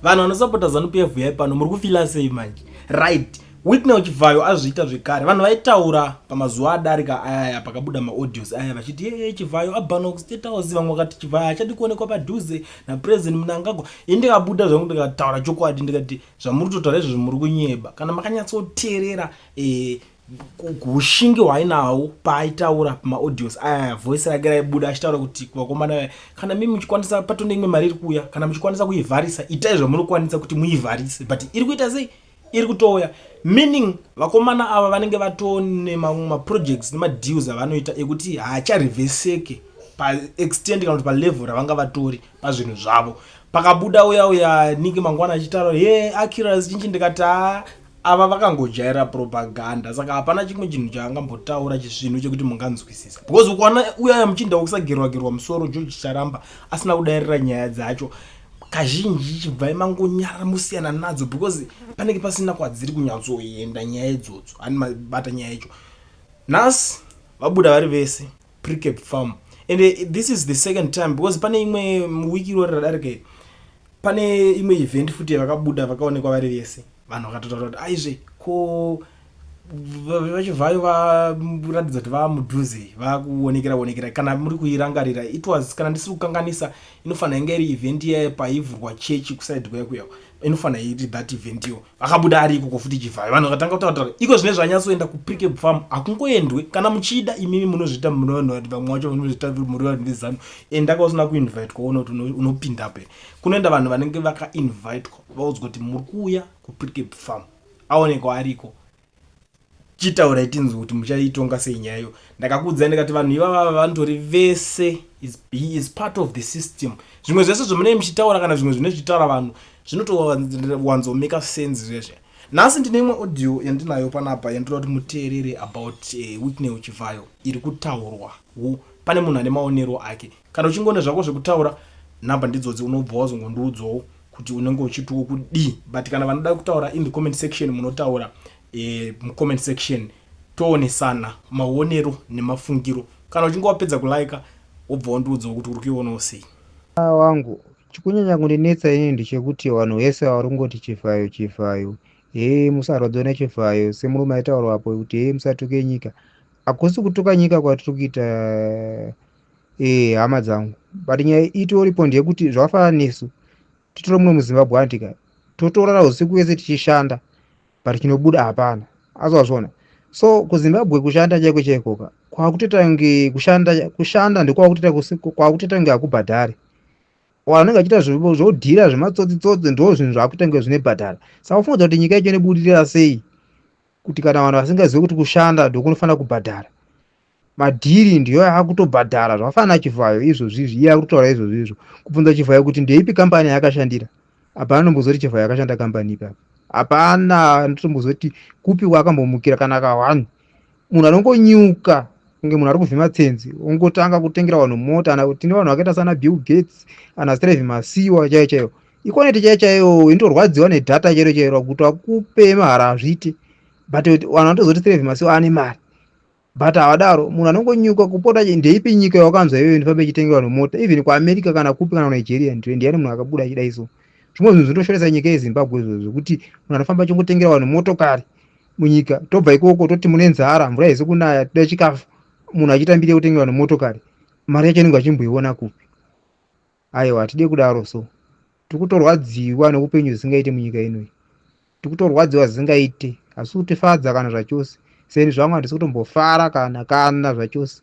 Vanhu vanosapota ZANU PF yai pano, muri kufila sei manje? Right, Wicknell Chivhayo azviita zvekare. Vanhu vaitaura pamazuva adarika ayaya pakabuda maaudios aya vachiti yeye Chivhayo abhanwa kuState House, vamwe vakati Chivhayo hachadi kuonekwa padhuze naPresident Mnangagwa. Ini ndikabuda zvangu ndikataura chokwadi, ndikati zvamuri kutotaura izvozvo muri kunyeba. Kana makanyatsoteerera ushingi hwainawo paaitaura pamaaudios aya, voice rake raibuda achitaura kuti kuvakomana vaya, kana mimi muchikwanisa patone imwe mari iri kuuya, kana muchikwanisa kuivharisa, itai zvamunokwanisa kuti muivharise, but iri kuita sei? Iri kutouya. Meaning vakomana ava vanenge vatone mamwe maprojects nemadeals avanoita ekuti haacharivheseke paextend kana kuti palevel ravanga vatori pazvinhu zvavo. Pakabuda uya uya Niki mangwana achitaura ye accuracy chinchi, ndikati haa, ava vakangojaira propaganda, saka hapana chimwe chinhu chaangambotaura chisvinhu chekuti munganzwisisa, because ukaona uyaya muchinda wekusagerwa gerwa musoro George Charamba asina kudairira nyaya dzacho kazhinji, chibvai mangonyara musiyana nadzo, because panenge pasina kwadziri kunyatsoenda nyaya idzodzo. Hani mabata nyaya icho? Nhasi vabuda vari vese Precabe Farm, and this is the second time, because pane imwe wiki irori radarika iri, pane imwe event futi yavakabuda vakaonekwa vari vese. Vanhu vakatotaura kuti aizve ko vaChivhayo varatidza kuti vamudhuze, vakuonekera onekera. Kana muri kuirangarira, it was, kana ndisiri kukanganisa, inofanira inge iri event iya paivhurwa chechi kuside kuya kuya. Inofanira iri that event iyo vakabuda ari ikoko futi Chivhayo. Vanhu vakatanga kutaura iko zvine zvanyatsoenda kuPrecabe Farm. Hakungoendwe kana muchida, imimi munozviita, munovanhu vamwe vacho vanozviita muri vanhu veZANU. Endaka usina kuinvitwa, uona kuti unopinda pe. Kunoenda vanhu vanenge vakainvitwa, vaudzwa kuti muri kuuya kuPrecabe Farm. Aonekwa ariko. Chitaurai tinzwe kuti muchaitonga sei nyaya iyo. Ndakakuudzai ndikati vanhu ivava vantori vese he is part of the system. Zvimwe zvese zvamunenge muchitaura kana zvimwe zvine zvichitaura vanhu zvinotowanzomeka sense zvezve. Nhasi ndine imwe audio yandinayo panapa yandinoda kuti muteerere about Wicknell Chivhayo iri kutaurwa wo. Pane munhu ane maonero ake. Kana uchingone zvako zvekutaura, nhamba ndidzodzi, unobva wazongondiudzawo kuti unenge uchitiwo kudii. But kana vanoda kutaura in the comment section, munotaura mucomment section, toonesana maonero nemafungiro. Kana uchinge wapedza kulaika, wobva wandiudzawo kuti uri kuionawo sei. Wangu, chikunyanya kundinetsa inini ndechekuti vanhu vese vari kungoti Chivhayo, Chivhayo, hee, musarwadziwa neChivhayo. Semurume aitaurwa apo kuti hee, musatuke nyika. Hakusi kutuka nyika kwatiri kuita, hama dzangu, but nyaya itoripo ndeyekuti zvakafanana nesu titori muno muZimbabwe, andika totorara usiku wese tichishanda, but chinobuda hapana. Asi wazviona, so kuZimbabwe kushanda chaiko chaikoka kwakutoita kunge kushanda, kushanda ndekwakutoita kwakutoita kunge hakubhadhari. Vanenge vachiita zvodhira zvematsotsi-tsotsi, ndo zvinhu zvakuita kunge zvinebhadhara. Saka ufunga kuti nyika yacho inobudirira sei kuti kana vanhu vasingazivi kuti kushanda ndokunofanira kubhadhara, madhiri ndiyo yaakutobhadhara? Zvakafanana naChivhayo izvozvizvi, iye akutotaura izvozvizvo. Kubvunza Chivhayo kuti ndeipi kambani yaakashandira, hapana anombozoti Chivhayo akashanda kambani ipapo. Hapana anotombozoti kupi kwaakambomukira kana ka1. Munhu anongonyuka kunge munhu ari kuvhima tsenzi, ongotanga kutengera vanhu mota. Ana tine vanhu vakaita sana Bill Gates, ana Strive Masiyiwa chaiyo chaiyo. Econet chaiyo chaiyo inotorwadziwa nedhata chairo chairo kuti akupe mahara, hazviite, but vanhu vanotozoti Strive Masiyiwa ane mari, but havadaro. Munhu anongonyuka kupota. Ndeipi nyika yawakanzwa iyoyo inofamba ichitengera vanhu mota, even kuAmerica kana kupi kana kuNigeria? Ndiani munhu akabuda achidai? So zvimwe zvinhu zvinotoshoresa nyika yeZimbabwe izvozvo, zvekuti munhu anofamba achingotengera vanhu motokari munyika. Tobva ikoko toti mune nzara, mvura haisi kunaya, toda chikafu, munhu achitambire kutengera vanhu motokari. Mari yacho inenge achimboiona kupi? Aiwa, hatidi kudaro. So tiri kutorwadziwa neupenyu zvisingaite munyika inoi. Tiri kutorwadziwa zvisingaite, hasi kutifadza kana zvachose. Seni zvangu handisi kutombofara kana zvachose.